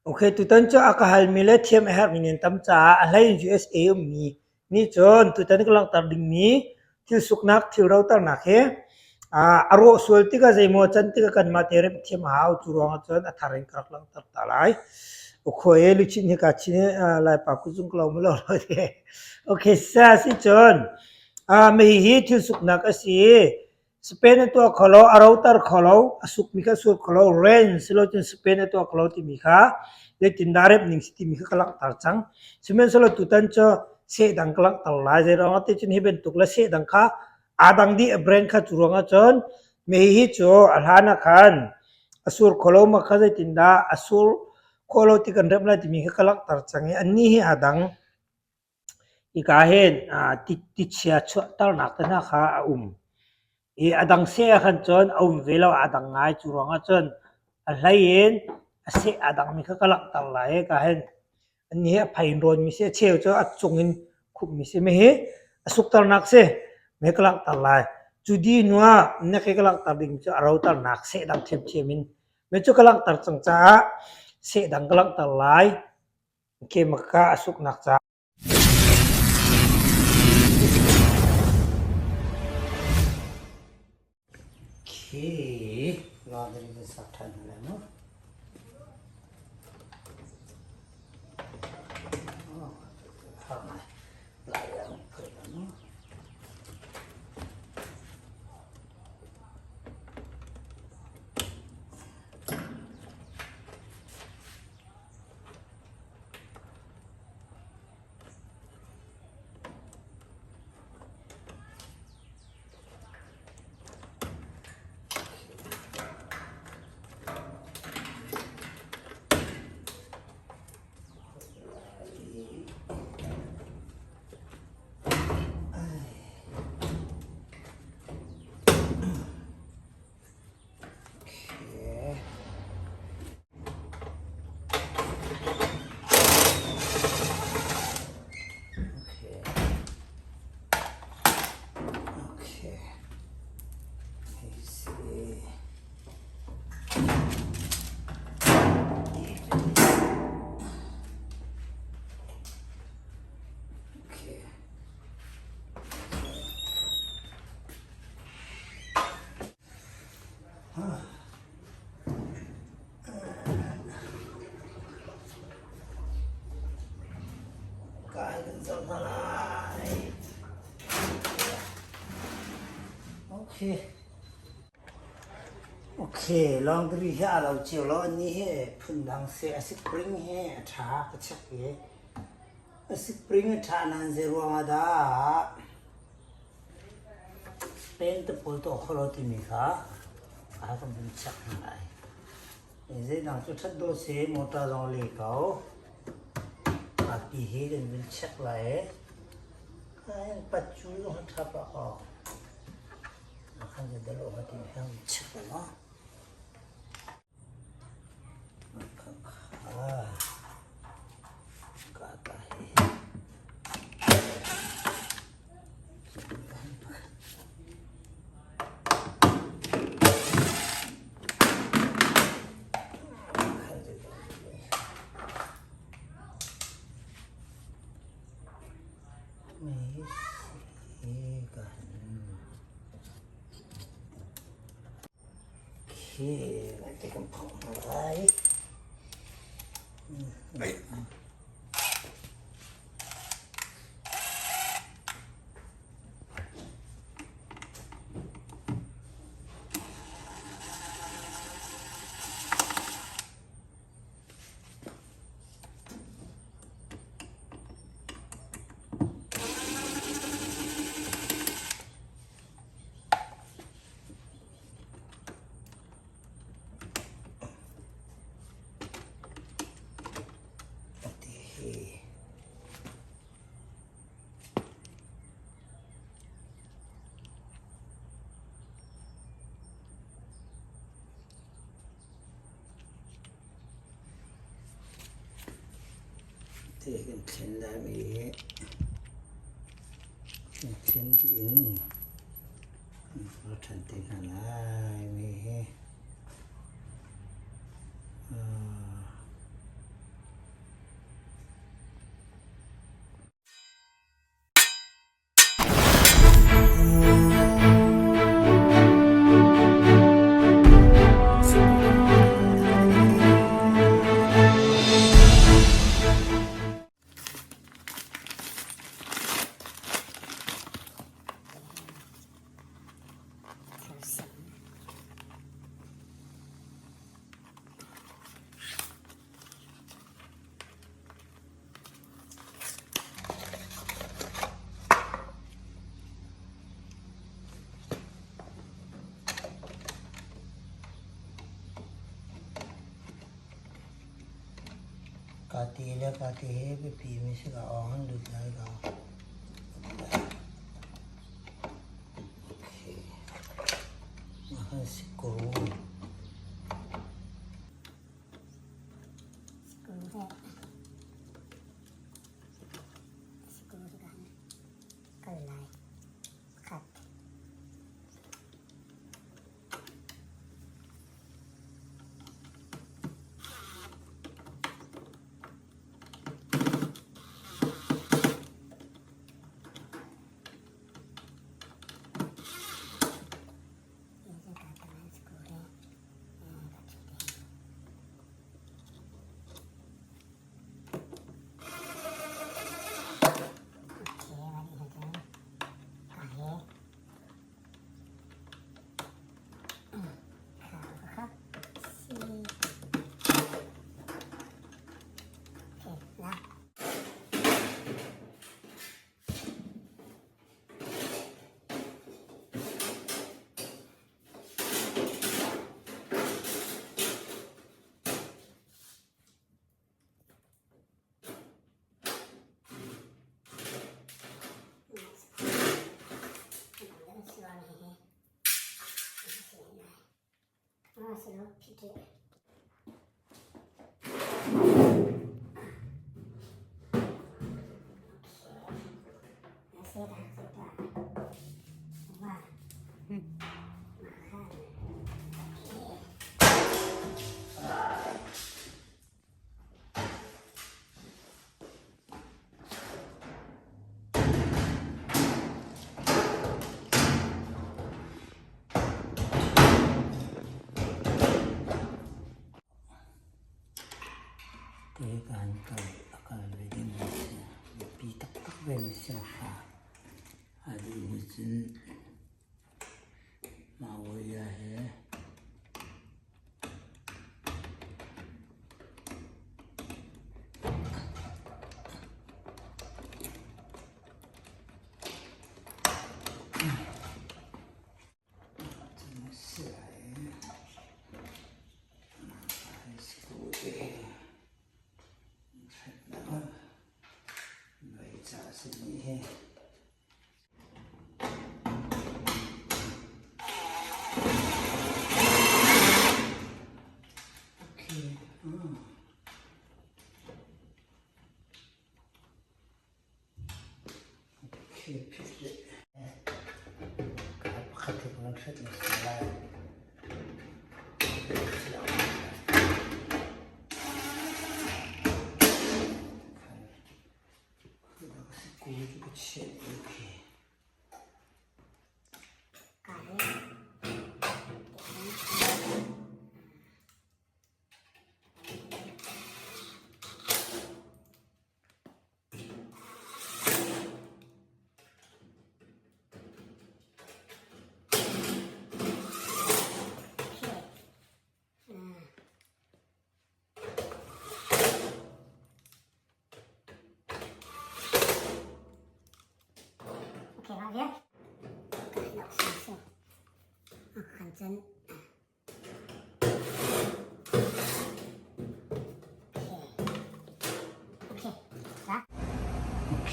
Okay, tutan cu a ka halmi le thiam a herhmi nan tam caah a hlei in USA ummi nih cun tutan ka langhter dingmi thil suknak, thil roternak hi a rawh sual tikah zeimaw can tikah kanmah te remh thiam a hau. Cu ruangah cun a thar in ka rak langhter ta lai. Ukhuai luchin hi ka chin Laipa kuzung ka lo mu lo lo te. Okay, sa si cun mei hi thil suknak a si i Spain a tuah kho lo, a roter kho lo, a sukmi kha a sur kho lo, ren silocun Spain a tuah kho lo timi kha zeitindah remh ning si timi kha ka langhter cang. Sihmanhsehlaw tutan cu seh dang ka langhter lai. Zeiruangah ti cun hi bantuk le seh dang kha aa dang dih a brand kha cu ruangah cun mi hi cu a hlan ah khan a sur kho lo ma kha zeitindah a sur khawh lo ti kan remh lai timi kha ka langhter cang i annih hi aa dang. Hika hin tichia chuahternak te hna kha a um i a dang seh ah khan cun a um ve lo, aa dang ngai. Cu ruangah cun a hlei in a seh aa dangmi kha ka langhter lai. Hika hin annih hi a phei in rawnmi si, a cheu cu a cung in khumhmi si. Hihi a sukternak si, mei ka langhter lai. Cu dih hnu ah na ke ka langhter ding cu a roternak seh dang ṭhiamṭhiam in mei cu ka langhter cang caah seh dang ka langhter lai. Kemaka a suknak caah. Khi laundry kan sak ṭhan hna lai mu. Har ngai. Lai ang phei la mu. Okay. I see. Okay. Kai kan zoh hna lai. Okay. Okay, laundry hi a lo cio lo ani hi phundang se a spring hi a tha ka check i a spring a tha nan zei ruang ah dah Spain te pawl tuah kho lo timi kha a kan vun check hna lai. Zeidang cu ṭhat dawh si, motor zong le ko. Ati hi kan vun check lai. Pat cu zong ṭha pah ko. Khan dalo ha ti hi check lai ma. Khi kan phawng hna lai. Ti kan thlen laimi hi kan thlen dih in kan for ṭhan te hna lai mi hi. Ka ti le ka ti hi biapi mi si ka awng an lut lai ka. Okay. Mahan sikuru. Sikuru he. Sikuru he kan kal lai. Khat. Kan kal a kal ve ding a si. Biapi taktak ve mi si kha. A duh nih cun Mawia he Pakhat hi kan hret na si lai. Okay, mah vial. Kan cun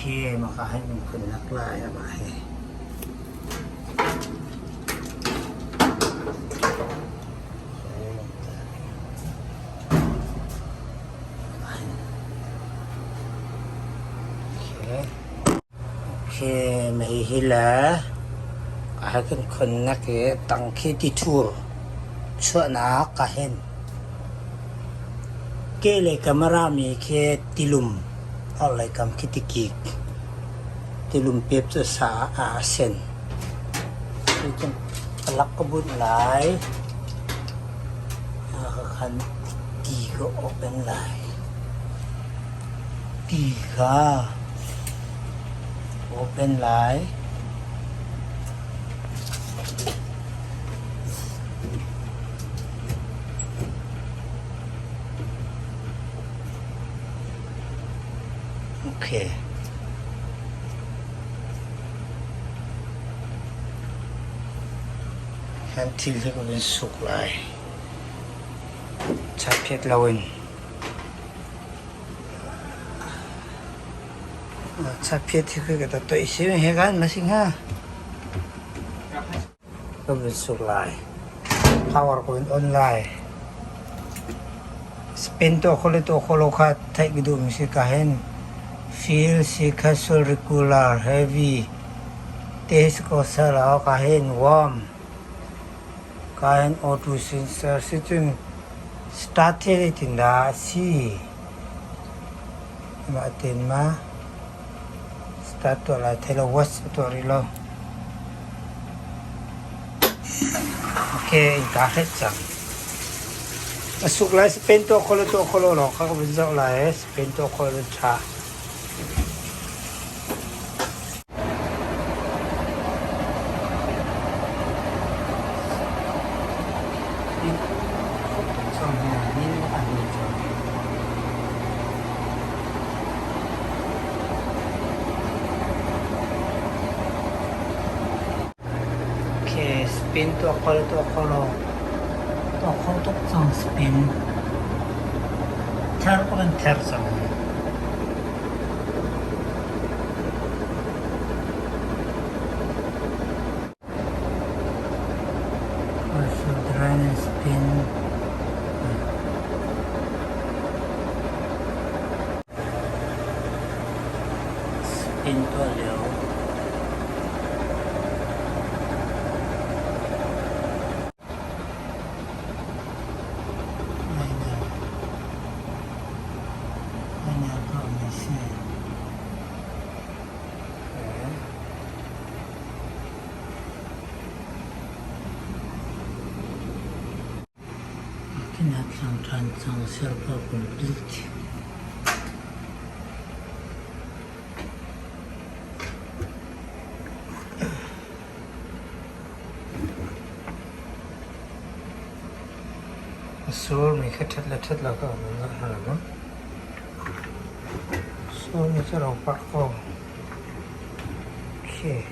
Okay, makahin yung kunak lai ama he. Okay, hihi le ka kan khonnak i tang khi tithur chuahnak ka hen. Ke le kam a rami khi tilum, orhlei kam khi tikik. Tilum pep cu sa aa sen. Cucun palak ka bunh lai. Ka khan ti ka open lai. Ti kha open lai. Okay. Kan thil hi ka vun suk lai. Chatphiat loin. Chaphiat hi ka ta toih si he kan ma si hnga. Ka vun suk lai. Power ko in on lai. Spin tuah kho le tuah kho lo kha theih ka duhmi si ka hin feel si casual regular heavy te si ko seh law ka hin warm ka hin auto sensor si cun start the zeitin dah a si mah ten ma start tuah lai thei lo watch a tuah rih lo. Okay, innka hreh cang. A suk lai Spain tuah kho le tuah kho lo lawng kha ka vun zoh lai. Spain tuah kho le ṭha. Okay, spin tuah kho le tuah kho lo. Tuah kho tuk cang spin. Ther ko kan ther cang. Also drain and spin. Spin tuah lio. Miner tuahmi si. Kina tlang ṭhan cang serpa complete. A surmi kha ṭhat le ṭhat lo ka um in hna maw? Surmi cu ro pah ko. Okay.